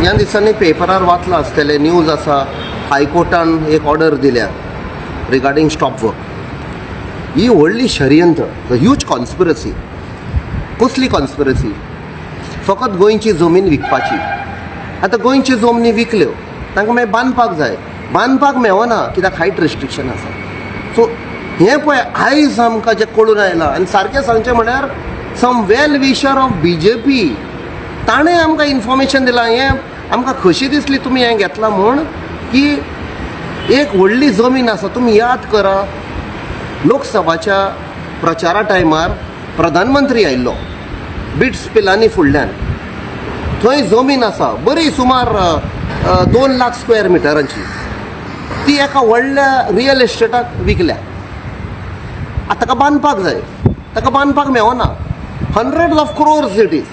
ह्या दिसांनी पेपरार वाचलां आसतलें, न्यूज आसा, हायकोर्टान एक ऑर्डर दिल्या रिगार्डींग स्टॉप वर्क. ही व्हडली षडयंत्र, ह्यूज कॉन्स्पिरसी. कसली कॉन्स्पिरसी? फकत गोंयची जमीन विकपाची. आतां गोंयच्यो जमनी विकल्यो, तांकां मागीर बांदपाक जाय. बांदपाक मेवना कित्याक हायट रिस्ट्रिक्शन आसा. सो हें पळय, आयज आमकां जें कळून आयलां आनी सारकें सांगचें म्हळ्यार some well wisher of BJP ताणें आमकां इन्फॉर्मेशन दिलां. हें आमकां खोशी दिसली तुमी हें घेतलां म्हूण की एक व्हडली जमीन आसा. तुमी याद करा, लोकसभाच्या प्रचारा टायमार प्रधानमंत्री आयिल्लो बिट्स पिलानी फुडल्यान. थंय जमीन आसा बरी, सुमार 2 लाख स्क्वेअर मिटरांची. ती एका व्हडल्या रियल इस्टेटाक विकल्या. आतां ताका बांदपाक जाय, ताका बांदपाक मेवना. Hundred of crores it is.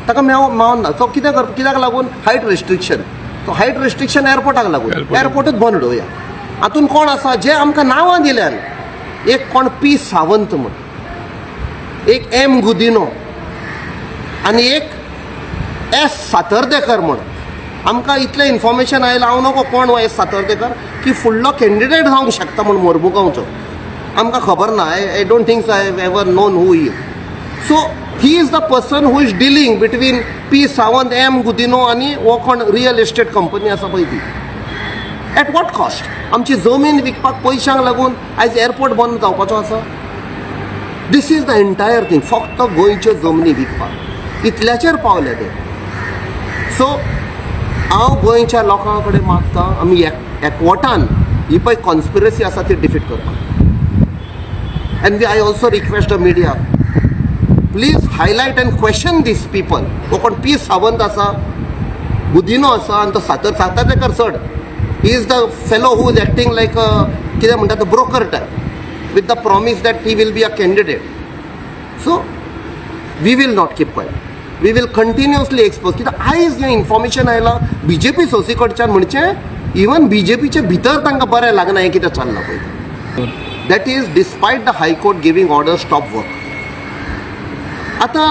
ताका मेवना. तो कितें कर? कित्याक लागून? Height restriction. So height restriction एअरपोर्टाक लागून. एअरपोर्टूच बंद उडोवया. हातून कोण आसा जे आमकां नांवां दिल्यान? एक कोण पी सावंत म्हूण, एक एम गुदिनो आनी एक एस सातर्देकर म्हूण. आमकां इतलें इन्फॉर्मेशन आयलां, हांव नको कोण हो एस सातर्देकर, की फुडलो कॅन्डिडेट जावंक शकता म्हूण मोरमुगांवचो. आमकां खबर ना. I don't think I have ever known who is. So he is the person who is dealing between P Sawant, M Godinho आनी हो कोण रियल इस्टेट कंपनी आसा पळय ती. At what cost? आमची जमीन विकपाक पयशांक लागून आयज एअरपोर्ट बंद जावपाचो आसा. This is the entire thing. फक्त गोंयच्यो जमनी विकपाक इतल्याचेर पावले ते. सो हांव गोंयच्या लोकां कडेन मागता, आमी एकवटान ही पळय कॉन्स्पिरसी आसा ती डिफीट करपाक. And we I also request the media, please highlight and question these people. हो कोण पी सावंत आसा, गुदिनो आसा आनी तो सातर्देकर चड. He is the fellow who is acting like कितें म्हणटा तो, broker type, with the promise that he will be a candidate. So we will not keep quiet, we will continuously expose. कित्याक आयज हें इन्फॉर्मेशन आयलां बीजेपी सोर्सी कडच्यान, म्हणचे even बीजेपीचे भितर तांकां बरें लागना हें कितें चल्लां पळय. That is despite the High Court giving order, stop work. आतां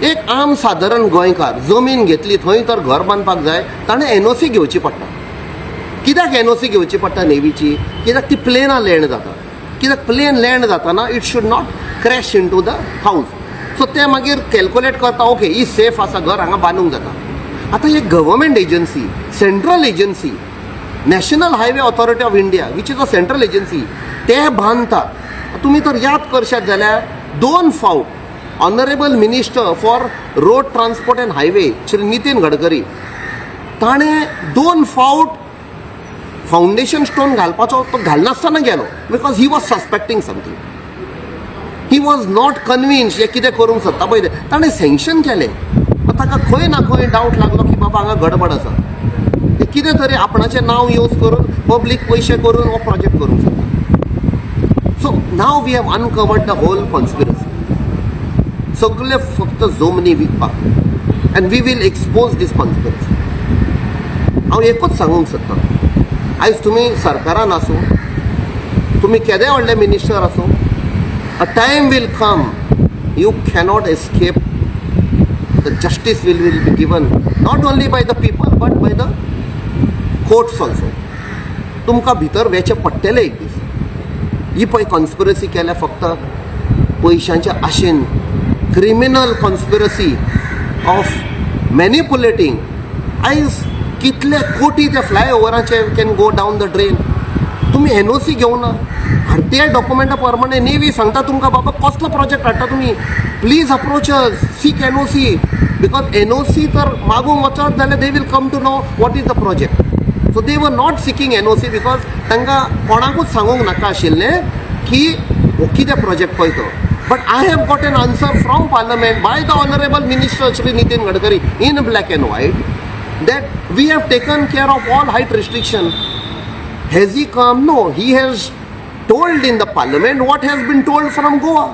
एक आम सादारण गोंयकार जमीन घेतली, थंय तर घर बांदपाक जाय, ताणें एनओसी घेवची पडटा. कित्याक एनओसी घेवची पडटा नेवीची? कित्याक ती प्लेनां लँड जाता. कित्याक प्लेन लँड जाताना it should not crash into the house. So ते मागीर कॅल्कुलेट करता, ओके, ही सेफ आसा, घर हांगा बांदूंक जाता. आतां एक government agency, central agency, National Highway Authority of India, which is a central agency, ते बांदता. तुमी तर याद करशात जाल्यार दोन फावट Honourable Minister for Road Transport and Highway Shri Nitin Gadkari, ताणें दोन फावट फावंडेशन स्टोन घालपाचो तो घालनासतना गेलो, because he was suspecting something. He was not convinced हे कितें करूंक सोदता पळय ते. ताणें सँक्शन केलें, ताका खंय ना खंय डावट लागलो की बाबा हांगा गडबड आसा, ते कितें तरी आपणाचें नांव यूज करून पब्लीक पयशे करून हो प्रोजेक्ट करूंक सोदता. So now we have uncovered the whole conspiracy. सगळे फक्त जमनी विकपाक, and we will expose this conspiracy. हांव एकूच सांगूंक सोदतां, आयज तुमी सरकारान आसूं, तुमी केदे व्हडले मिनिस्टर आसूं, a time will come, you cannot escape. The justice will be given not only by the people but by the courts also. तुमकां भितर वेचें पडटलें एक दीस. ही पळय कॉन्स्पिरसी केल्या फक्त पयशांच्या आशेन, क्रिमिनल कॉन्स्पिरसी ऑफ मॅनिपुलेटींग. आयज कितले कोटी त्या फ्लायओवराचे can go down the drain. तुमी एनओसी घेवना. आरटीआय डॉक्युमेंटा प्रमाणे नेवी सांगता तुमकां, बाबा कसलो प्रोजेक्ट हाडटा तुमी, please approach, seek NOC, because NOC तर मागूंक वचत जाल्यार they will come to know what is the project. So they were not seeking NOC because तांकां कोणाकूच सांगूंक नाका आशिल्लें की हो कितें प्रोजेक्ट पळय तो. But I have got an answer from Parliament by the Honourable Minister Shri Nitin Gadkari in black and white that we have taken care of all height restriction. Has he come? No, he has told in the Parliament what has been told from Goa.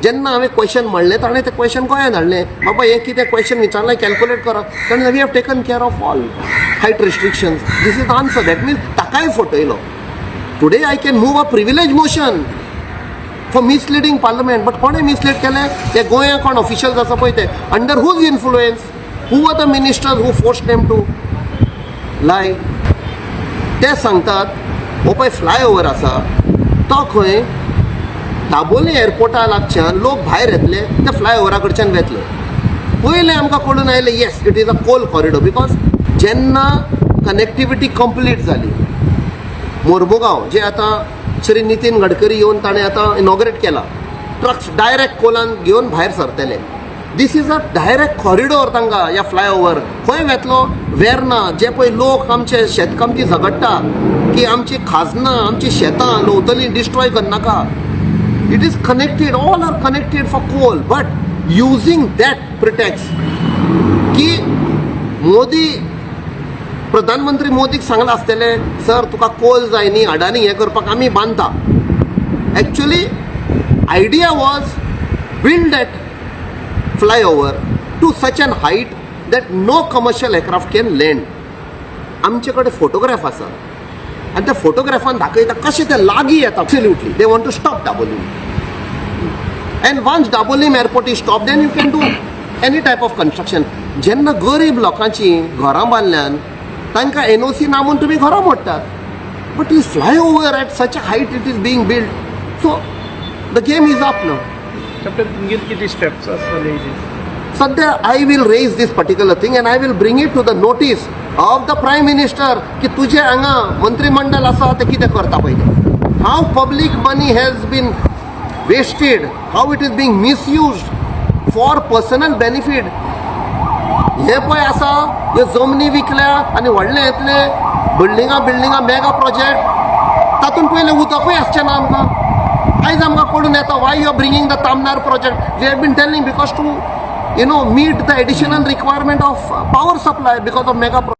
जेन्ना हांवें question म्हणलें, ताणें तें question गोंयांत हाडलें. बाबा, हें कितें क्वेश्चन विचारलें, कॅल्कुलेट करा. ताणें, we have taken care of all height restrictions, this is the answer. That means ताकाय फटयलो. Today I can move a privilege motion for misleading Parliament, but कोणें मिसलीड केलें? ते गोंया कोण ऑफिशियल्स आसा पळय ते, under whose influence? Who are the ministers who force them to lie? ते सांगतात, हो पळय फ्लायओवर आसा, तो खंय दाबोली एअरपोर्टा लागच्यान लोक भायर येतले, ते फ्लायओवरा कडच्यान वेतले. पयलें आमकां कळून आयलें, yes, it is a coal corridor, because जेन्ना कनेक्टिविटी कंप्लीट जाली, मोर्मुगांव जे आतां श्री नितीन गडकरी येवन ताणें आतां इनॉग्रेट केला, ट्रक्स डायरेक्ट कोलान घेवन भायर सरतले. This is a direct corridor तांकां. ह्या फ्लायओवर खंय वेतलो? वेर्ना जे पळय लोक आमचे शेतकामती झगडटा की आमची खाजनां, आमची शेतां लुवतली, डिस्ट्रॉय करनाका. It is connected, all are connected for coal, but using that pretext की मोदी, प्रधानमंत्री मोदीक सांगलां आसतलें, सर, तुका कोल जाय न्ही, अडानी हें करपाक आमी बांदता. Actually, idea was build that flyover to such an height that no commercial aircraft can land. आमचे कडेन फोटोग्राफ आसा आनी त्या फोटोग्राफान दाखयता कशें ते लागीं येता. Absolutely, they want to stop Dabolim, and once Dabolim airport is stop, then you can do any type of construction. जेन्ना गरीब लोकांची घरां बांदल्यान, तांकां एनओसी ना म्हूण तुमी घरां मोडटात, but is flyover at such a height it is being build, so the game is up now. Captain, तुमगेर किती स्टेप्स आसतले? सध्या I will raise this particular thing and I will bring it to the notice of the Prime Minister की तुजे हांगा मंत्रिमंडळ आसा, ते कितें करता पयलें. How public money has been wasted, how it is being misused for personal benefit. हे पळय आसा, ह्यो जमनी विकल्या आनी व्हडले येतले बिल्डिंगां बिल्डिंगां, मेगा प्रोजेक्ट. तातूंत पयलें उदकूय आसचें ना आमकां. आयज आमकां कळून येता, why you are bringing the Tamnar project. We have been telling, because to meet the additional requirement of power supply because of mega.